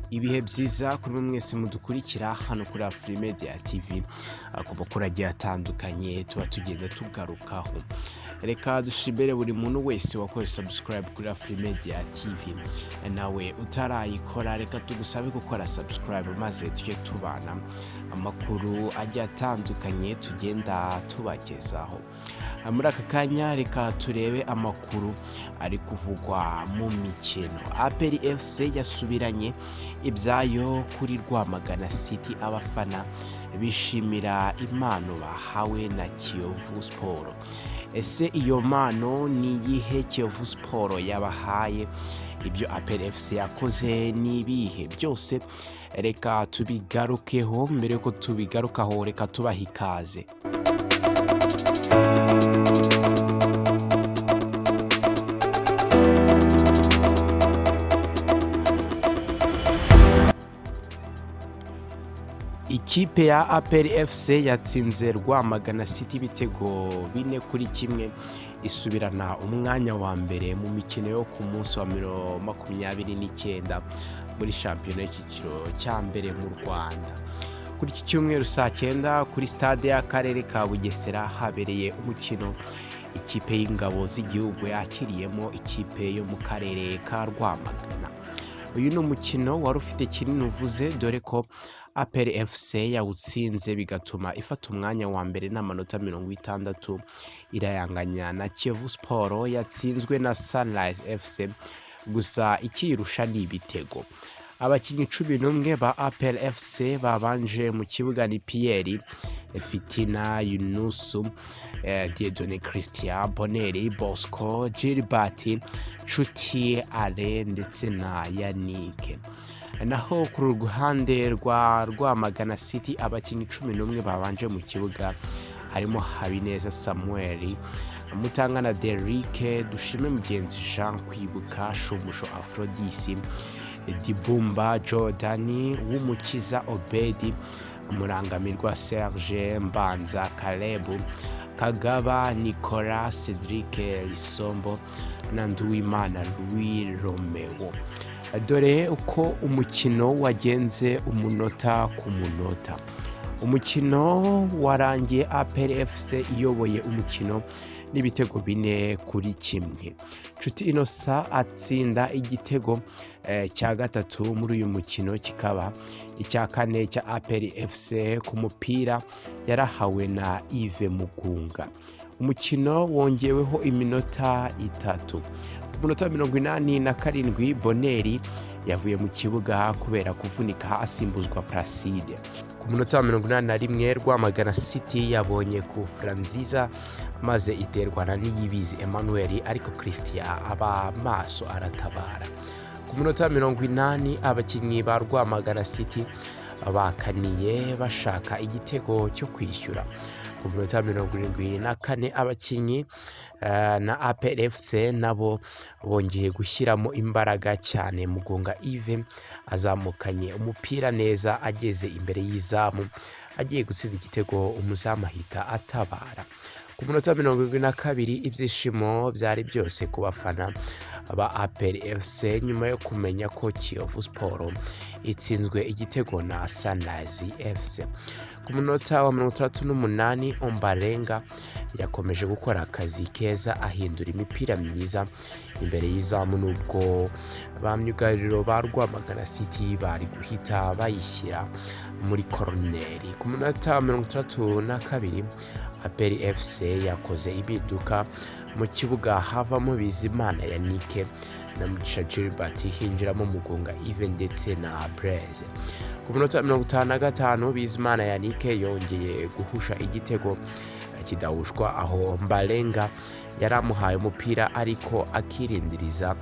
Ibihe byiza kuri mwese mudukurikira hano kuri Afrimedia TV ku makuru agiye atandukanye tuba tugenda tugarukaho. Reka dushimire buri muntu wese wakoze subscribe kuri Afrimedia TV. Nawe utarayikora, reka tugusabe gukora subscribe maze tujye tubana amakuru agiye atandukanye tugenda tubagezaho. Muri aka kanya reka turebe amakuru ari kuvugwa mu mikino. APR FC yasubiranye ibyayo kuri Rwamagana City, abafana bishimira impano bahawe na Kiyovu Sport. Ese iyo mpano ni iyihe Kiyovu Sport yabahaye? Ibyo APR FC yakoze ni ibihe? Byose reka tubigarukeho. Mbere yuko tubigarukaho, reka tubahe ikaze. Ikipe ya APR FC yatsinze Rwamagana City ibitego 4-1, isubirana umwanya wa mbere mu mikino yo ku munsi wa 29 muri shampiyona y'icyiciro cya mbere mu Rwanda. Kuri iki cyumweru saa 9 kuri stade y'akarere ka Bugesera habereye umukino ikipe y'ingabo z'igihugu yakiriyemo ikipe yo mu karere ka Rwamagana. Uyu ni umukino wari ufite kinini uvuze, dore ko APR FC yawutsinze bigatuma ifata umwanya wa mbere n'amanota 60, irayanganya na Kiyovu Sport yatsinzwe na Sunrise FC, gusa ikiyirusha ni ibitego. Abakinnyi 11 ba APR FC babanje mu kibuga ni Pierre Fitina, Yunusu, Dieudonné, Christian Boneri, Bosco, Gilbert, Nshuti Ale ndetse na Yannick. Naho ku ruhande rwa Rwamagana City, abakinnyi 11 babanje mu kibuga harimo Habineza Samuel, Mutangana Derrick, Dushime Mugenzi Jean, Kwibuka Shumusho Aphrodis, Dibumba Jordan, Wumukiza Obedi, Murangamirwa Serge, Mbanza Caleb, Kagaba Nicolas, Cedric Lisombo na Nduwimana Louis Romeo. Dore uko umukino wagenze umunota ku munota. Umukino warangiye APR FC iyoboye umukino n'ibitego 4-1. Nshuti Innocent atsinda igitego cya gatatu muri uyu mukino, kikaba icya kane cya APR FC ku mupira yarahawe na Yves Mugunga. Umukino wongeweho iminota 3. Ku munota 87, Boneri yavuye mu kibuga kubera kuvunika, asimbuzwa Placide. Ku munota wa 81, Rwamagana City yabonye kufura nziza maze iterwa na Niyibizi Emmanuel, ariko Christian aba maso aratabara. Ku munota wa 80, abakinnyi ba Rwamagana City bakaniye bashaka igitego cyo kwishyura. Ku minota 74, abakinnyi na APR FC nabo bongeye gushyiramo imbaraga cyane. Mugunga Yves azamukanye umupira neza, ageze imbere y'izamu agiye gutsinda igitego, umuzamu ahita atabara. Ku munota 72, ibyishimo byari byose ku bafana ba APR FC nyuma yo kumenya ko Kiyovu Sport itsinzwe igitego na Sunrise FC. Ku munota wa 68, Ombarenga yakomeje gukora akazi keza, ahindura imipira myiza imbere y'izamu, nubwo ba myugariro ba Rwamagana City bari guhita bayishyira muri koroneri. Ku munota wa 62, APR FC yakoze ibiduka mu kibuga, havamo Bizimana Yannick na Mugisha Gilbert, hinjiramo Mugunga Yves ndetse na Blaise. Ku munota wa 55, Bizimana Yannick yongeye guhusha igitego kidahushwa, aho Mbarenga yari amuhaye umupira ariko akirindiriza,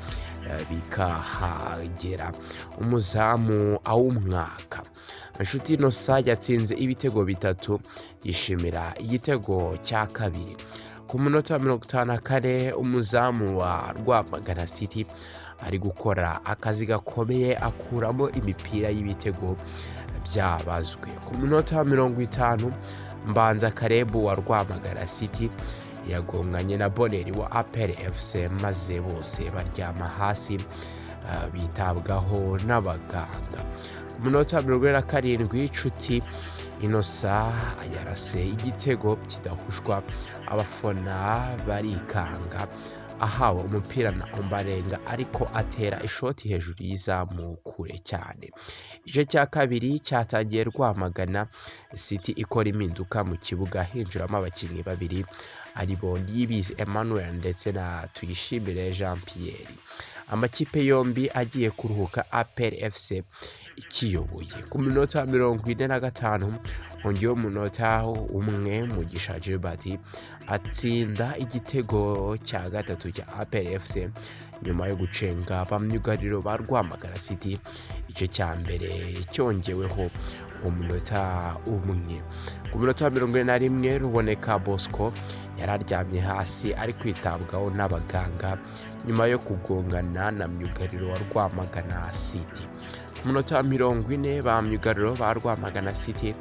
bikahagera umuzamu awumwaka. Nshuti Innocent yatsinze ibitego 3, yishimira igitego cya kabiri. Ku munota wa 54, umuzamu wa Rwamagana City ari gukora akazi gakomeye, akuramo imipira y'ibitego byabazwe. Ku munota wa 50, Mbanza Karebu wa Rwamagana City Yagonganye na Boneri wa APR FC, maze bose baryama hasi, bitabwaho n'abaganga. Ku munota 47, Nshuti Innocent yarase igitego kidahushwa, abafana barikanga. Ahawe umupira na Ombarenga, ariko atera ishoti hejuru y'izamu kure cyane. Igice cya kabiri cyatangiye Rwamagana City ikora impinduka mu kibuga, hinjiramo abakinnyi babiri, aribo Niyibizi Emmanuel ndetse na Tuyishimire Jean Pierre. Amakipe yombi agiye kuruhuka APR FC ikiyoboye. Ku minota 45 hongeyeho umunota umwe, Mugisha Gilbert atsinda igitego cya gatatu cya APR FC nyuma yo gucenga ba myugariro ba Rwamagana City. Igice cya mbere cyongeweho umunota umwe. Ku minota 41, Ruboneka Bosco yari aryamye hasi ari kwitabwaho n'abaganga nyuma yo kugongana na myugariro wa Rwamagana City. Ku munota wa 40, ba myugariro ba Rwamagana City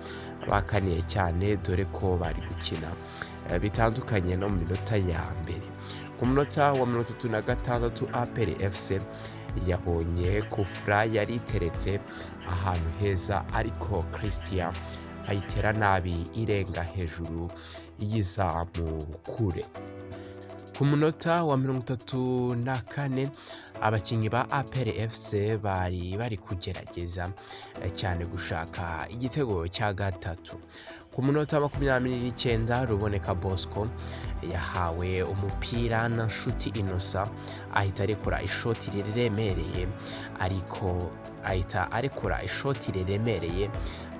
bakaniye cyane, dore ko bari gukina bitandukanye no mu minota ya mbere. Ku munota wa 36, APR FC yabonye kufura yari iteretse ahantu heza, ariko Christian ayitera nabi, irenga hejuru y'izamu kure. Ku munota wa 34, abakinnyi ba APR FC bari bari kugerageza cyane gushaka igitego cya gatatu. Ku munota wa 29, Ruboneka Bosco yahawe umupira na Nshuti Innocent, ahita arekura ishoti riremereye, ariko ahita arekura ishoti riremereye,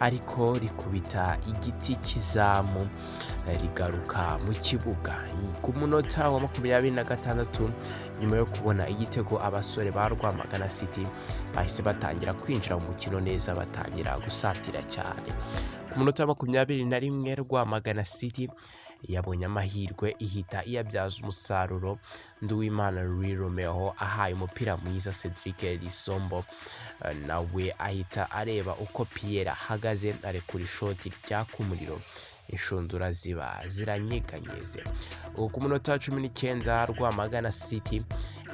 ariko rikubita igiti cy'izamu, rigaruka mu kibuga. Ku munota wa 26, nyuma yo kubona igitego, abasore ba Rwamagana City bahise batangira kwinjira mu mukino neza, batangira gusatira cyane. Ku munota wa 21, Rwamagana City yabonye amahirwe, ihita iyabyaza umusaruro. Nduwimana Louis Romeo ahaye umupira mwiza Cedric Lisombo, nawe ahita areba uko Pierre ahagaze, arekura ishoti ryaka umuriro, inshundura ziba ziranyeganyeze. Ku munota wa 19, Rwamagana City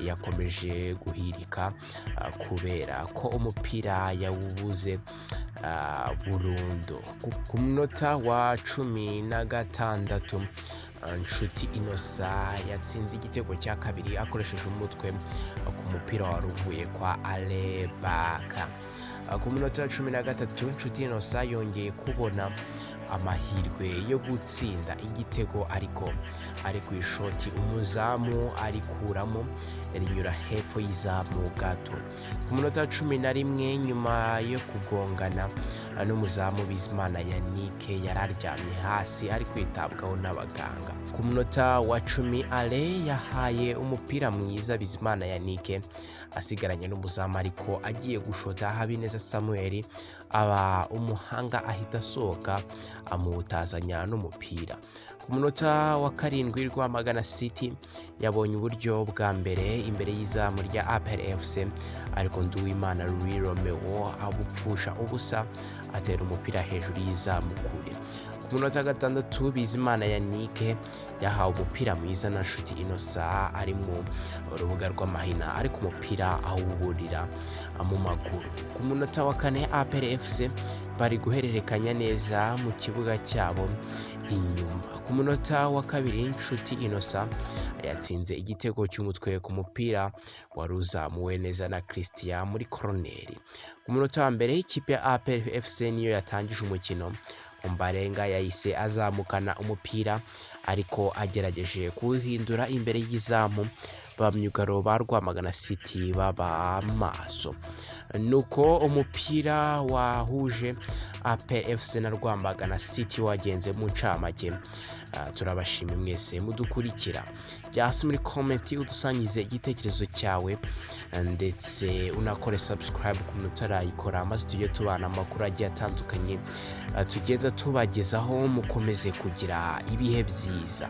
yakomeje guhirika kubera ko umupira yawubuze burundu. Ku munota wa 16, Nshuti Innocent yatsinze igitego cya kabiri akoresheje umutwe ku mupira wari uvuye kwa Alebaka. Ku munota wa 13, Nshuti Innocent yongeye kubona amahirwe yo gutsinda igitego, ariko ari ku ishoti umuzamu arikuramo, rinyura hepfo y'izamu gato. Ku munota wa 11, nyuma yo kugongana n'umuzamu Bizimana Yannick, yari aryamye hasi ari kwitabwaho n'abaganga. Ku munota wa 10, Ale yahaye umupira mwiza Bizimana Yannick asigaranye n'umuzamu, ariko agiye gushota, Habineza Samuel aba umuhanga, ahita asohoka amuwutazanya n'umupira. Ku munota wa 7, Rwamagana City yabonye uburyo bwa mbere imbere y'izamu rya APR FC, ariko Nduwimana Louis Romeo abupfusha ubusa, atera umupira hejuru y'izamu kure. Ku munota wa 6, Bizimana Yannick yahawe umupira mwiza na Nshuti Innocent ari mu rubuga rw'amahina, ariko umupira awuburira mu maguru. Ku munota wa 4, APR FC bari guhererekanya neza mu kibuga cyabo inyuma. Ku munota wa 2, Nshuti Innocent yatsinze igitego cy'umutwe ku mupira wari uzamuwe neza na Christian muri koroneri. Ku munota wa mbere, ikipe ya APR FC niyo yatangije umukino. Ombarenga yahise azamukana umupira, ariko agerageje kuwuhindura imbere y'izamu, ba myugariro ba Rwamagana City baba maso. Nuko umupira wahuje APR FC na Rwamagana City wagenze mu ncamake. Turabashimye mwese mudukurikira. Jya hasi muri comment udusangize igitekerezo cyawe, ndetse unakore subscribe ku muntu utarayikora, maze tujye tubana amakuru agiye atandukanye tugenda tubagezaho. Mukomeze kugira ibihe byiza.